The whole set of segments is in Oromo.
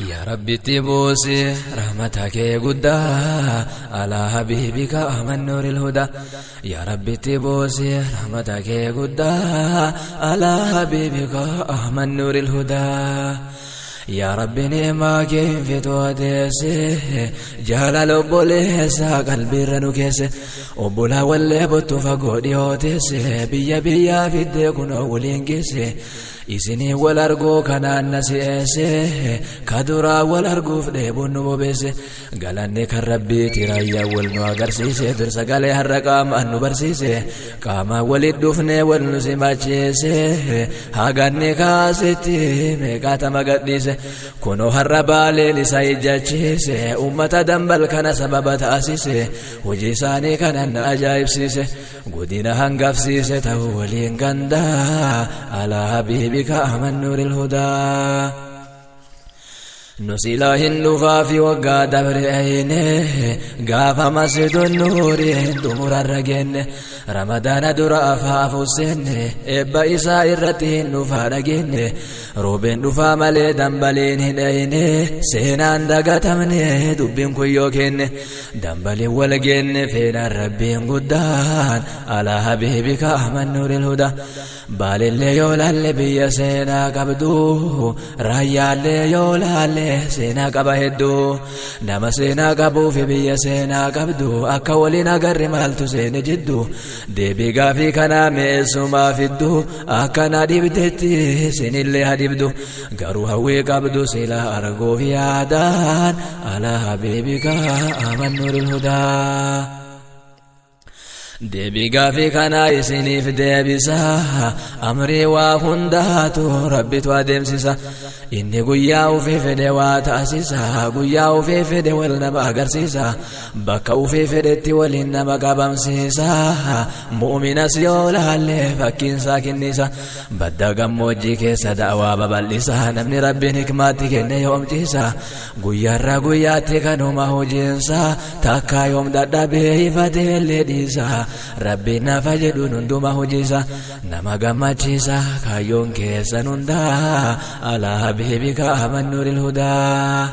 Yaa Rabbitti buusi rahmata kee guddaa alaa habiibika Ahmad Nuuril Hudaa. Yaa Rabbitti buusi rahmata kee guddaa alaa habiibika Ahmad Nuuril Hudaa. Yaa Rabbi ni'maa kee hin fixu adeesse, jaalala obboleessa qalbiirra nu keesse, obbolaa wallee bottu fagoo dhiyoo teesse, biyya biyyaa fiddee kunoo waliin geesse. Isinii wal arguu kanaan na si'eesse, ka duraa wal arguuf dheebuun nu bobeesse. Galanni kan Rabbiiti, raayyaa wal nu agarsiise, dursa galee har'a qaamaan nu barsiise, qaamaan walit dhufnee wal nu simachiise. Haganni kaasitti meeqaatama gadhiise, kunoo har'a Baaleen isa ijjachiise, ummata Dambal kana sababa taasise. Hojii isaanii kanan na ajaa'ibsiise, godina hangafsiise ta'uu waliin gandaa alaa habiibika Ahmad Nuuril Hudaa. Nu silaa hin dhufaa fi waggaa dabre ayine, gaafa masjidun nuuriin xumurarra geenne, Ramadaana dura afaafu seenne, eebba isaa irratti hin dhufaa dhageenne. Roobeen dhufaa malee Dambaliin hin eyne, seenaan dagatamne dubbiin kun yoo kenne. Dambaliin wal geenne feenaan Rabbiin guddaan alaa habiibika Ahmad Nuuril Hudaa. Baalillee yoo laalle biyya seenaa qabdu, Raayyaallee yoo laalle seenaa qaba hedduu. Nama seenaa qabuu fi biyya seenaa qabdu akka waliin agarre maaltu seene jiddu? Deebii gaafii kanaa mi'eessumaa fiddu, akka na dhibdetti sinillee ha dhibdu, garuu hawwii qabdu sila arguuf yaadaan alaa habiibika Ahmad Nuuril Hudaa. Deebii gaafii kanaa isiniif deebisa, amrii waa hundaatu Rabbitu adeemsisa. Inni guyyaa ufii fedhe waa taasisa, guyyaa ufii fedhe wal nama agarsiisa, bakka ufii fedhetti waliin nama qabamsiisa. Mu'uminas yoo laalle fakkiinsaa kinnisa, badda gammoojjii keessa da'waa babal'isa. Namni Rabbiin hikmaatti kenne yoomciisa, guyyaarraa guyyaatti kanuma hojiinsa, takkaa yoom dadhabee ifatee illee dhiisa. Rabbiin nafa jedhuun hunduma hojiisa nama gammachiisa. Kaayyoon keessan hundaa alaa habiibika Ahmad Nuuril Hudaa.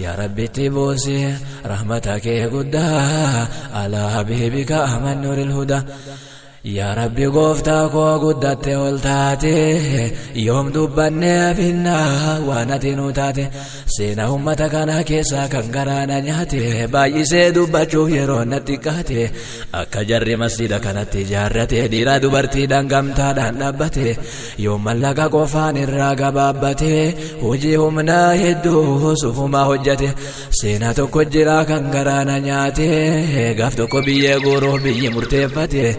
Yaa Rabbitti buusi rahmata kee guddaa alaa habiibika Ahmad Nuuril Hudaa. Yaa Rabbi gooftaa koo, guddatte ol taate, yoom dubbannee finnaa waan ati nu taate? Seenaa ummata kanaa keessaa kan garaana nyaate, baay'isee dubbachuuf yeroo natti xiqqaate, akka jarri masjida kanatti ijaarrate, dhiiraa dubartiidhaan gamtaadhaan dhaabbate, yoo mallaqa qofaan irraa gabaabbate, hojii humnaa hedduu sufumaa hojjate. Seenaa tokko jira kan garaana nyaate. Gaaf tokko biyyee guuruuf biyyi murteeffate.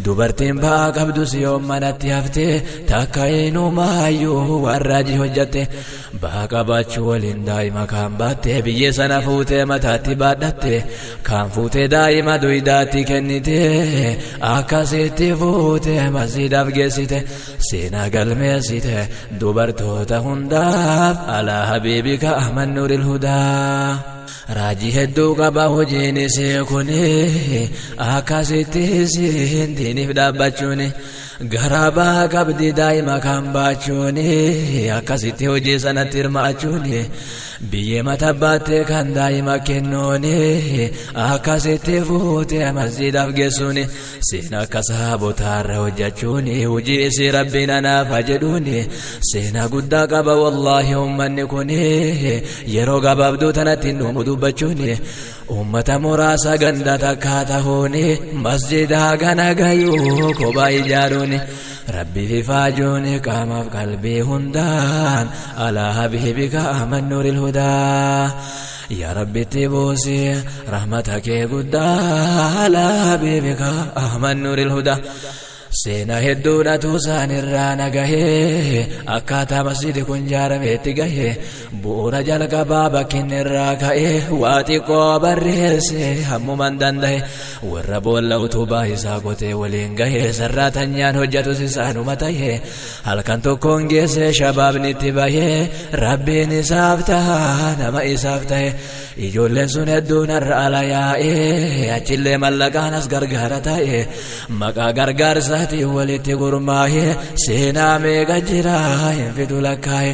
Dubartiin ba'aa qabdus yoo manatti hafte, takka inumaayyuu waan raajii hojjatte. Ba'aa qabaachuu waliin daa'ima kaan baatte, biyyee sana fuutee mataatti baadhatte, kaan fuutee daa'ima duydaatti kennite, akkasitti fuutee masjiidaaf geessite. Seenaa galmeessite dubartoota hundaaf alaa habiibika Ahmad Nuuril Hudaa. Raajii hedduu qaba hojiin isii kun, akkasitti isiin diiniif dhaabbachuun, garaa ba'aa qabdi daa'ima kan baachuun, akkasitti hojii sanatti hirmaachuun, biyyee mata baattee kan daa'ima kennuun, akkasitti fuutee masjiidaaf geessuun, seenaa akka sahaabotaarra hojjechuun, hojii isii Rabbiin anaaf jedhuun, seenaa guddaa qaba. Wallaahi, ummanni kun yeroo gabaabduu tanatti hin dhumu dubbachuun. Ummata muraasa ganda takkaa tahuun masjida gana gayuu kophaa ijaaruun, Rabbii fi faajuun qaamaaf qalbii hundaan alaa habiibika Ahmad Nuuril Hudaa. Yaa Rabbitti buusi rahmata kee guddaa alaa habiibika Ahmad Nuuril Hudaa. Seenaa hedduudhatu isaan irraa nagahee, akkaataa masjidi kun jaarameetti gahee, bu'uura jalqabaa bakkinni irraa ka'ee, waa xiqqoo barreesse hammuman danda'e. Warra boolla utubaa isaa qotee waliin gahee, sarraatanyaan hojjetus isaanuma ta'e, halkan tokkoon geesse shabaabni itti bahee. Rabbiin isaaf ta'a nama isaaf ta'e. Ijoolleen sun hedduun har'a ala yaa'ee, achillee mallaqaan as gargaara ta'e, maqaa gargaarsaatiin walitti gurmaa'ee, seenaa meeqa jira hin fidu lakkaa'e.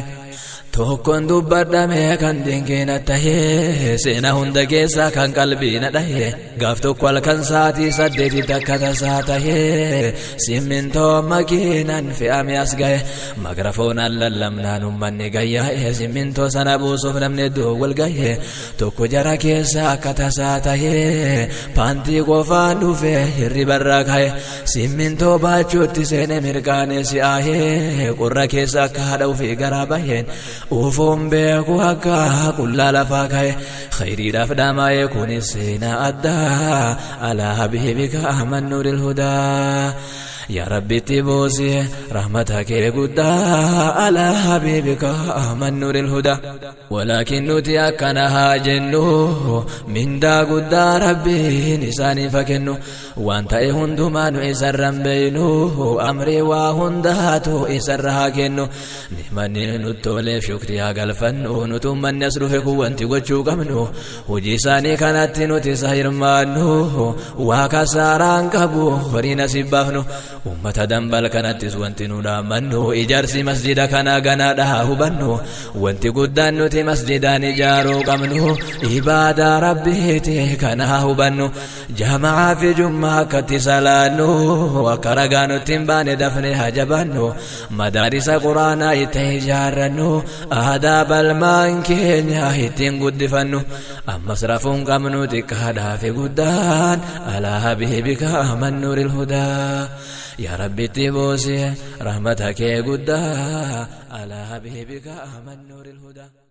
Tokkoon dubbadhame kan dinqiina tahee, seenaa hunda keessaa kan qalbii na dhahe. Gaaf tokko halkan sa'aatii 8tti akka tasaa tahee, simmintoo makiinaan fe'ame as gahe. Makrafoonaan lallabnaan uummanni gayyaa'e, simmintoo sana buusuuf namni hedduu wal gahe. Tokko jara keessa akka tasaa tahee, paantii qofaan dhufe hirribarraa ka'e. Simmintoo baachuutti seene mirqaanee si'aahee, qorra keessa akka haadha ofii garaa baheen ufuun beeku akka qullaa lafaa ka'e. Khayriidhaaf dhamaa'e, kunis seenaa addaa. Alaa habiibika ahmad nuuril hudaa. Yaa Rabbitti buusi rahmata kee guddaa, alaa habiibika ahmad nuuril hudaa. Walaakin nuti akkana haa jennu, mindaa guddaa Rabbiin isaaniif haa kennu. Waan ta'e hundumaa nu isarran beeynu, amrii waa hundaatu isarra haa kennu. Nimanni nutti toleef shukrii haa galfannu. Nuti uummanni as dhufe kun wanti gochuu qabnu, hojii isaanii kanatti nuti isa hirmaannu. Waa kasaaraan qabu horiin asii baafnu. Ummata dambal kanattis wanti nu dhaammannu, ijaarsi masjida kanaa ganaadha haa hubannu. Wanti guddaan nuti masjidaan ijaaruu qabnu ibaadaa Rabbiiti, kana haa hubannu. Jamaa fi jummaa akkatti salaannu, akka ragaa nutti hin baane dafne haa jabaannu. Madaarisa quraanaa itti ijaarrannu, aadaa balmaan keenya ittiin guddifannu. Ammas rafuun qabnu xiqqaadhaa fi guddaan, alaa habiibika ahmad nuuril hudaa. Yaa Rabbitti buusi rahmata kee guddaa, alaa habiibika ahmad nuuril hudaa.